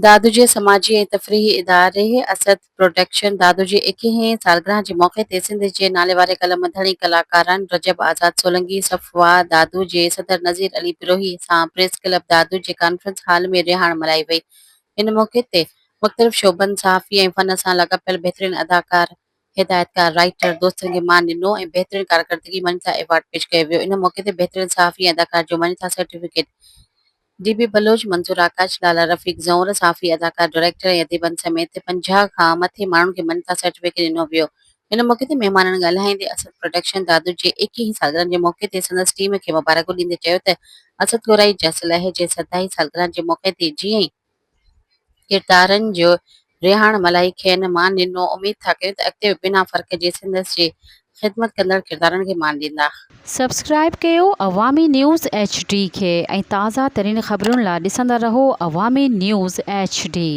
دادو جي سماجي ۽ تفريحي اداري اسد پروڊڪشن دادو جي ايڪيهين سالگرهه جي موقعي تي سنڌ جي ناليواري قلم ڌڻي ڪلاڪارن رجب آزاد سولنگي، صفوا دادو جي صدر نذير علي بروهي سان پريس ڪلب دادو جي ڪانفرنس هال ۾ رهاڻ ملهائي وئي. ان موقعي تي مختلف شعبن، صحافي ۽ فن سان لاڳاپيل بهترين اداڪار، هدايتڪار، رائيٽر، دوستن کي مان ڏنو ۽ بهترين ڪارڪردگي مڃتا ايوارڊ پيش ڪيو ويو. ان موقعي تي بهترين صحافي ۽ اداڪار جو مڃتا certificate D B Baloch, Manzoor Akash, Lala Rafiq Zanwar, صحافي، اداڪار، ڊائريڪٽر ۽ اديبن سميت 50 کان مٿي ماڻهن کي مڃتا سرٽيفڪيٽ ڏنو ويو. ان موقعي تي مهمانن ڳالهائيندي اسد پروڊڪشن دادو جي ايڪيهين سالگرهه جي موقعي تي سندس ٽيم کي مبارڪون ڏيندي چيو ته اسد گورائي جس لئه جي ستاهين سالگرهه جي موقعي تي جيئن ئي ڪردارن جو رهاڻ ملهائي کين مان ڏنو، اميد ٿا ڪريون ته اڳتي به بنا فرق جي سندس جي خدمت ڪندڙ ڪردارن کي مان ڏيندا. سبسڪرائيب ڪيو عوامي نيوز ايڇ ڊي کي ۽ تازه ترين خبرن لا ڏسندا رهو عوامي نيوز ايڇ ڊي.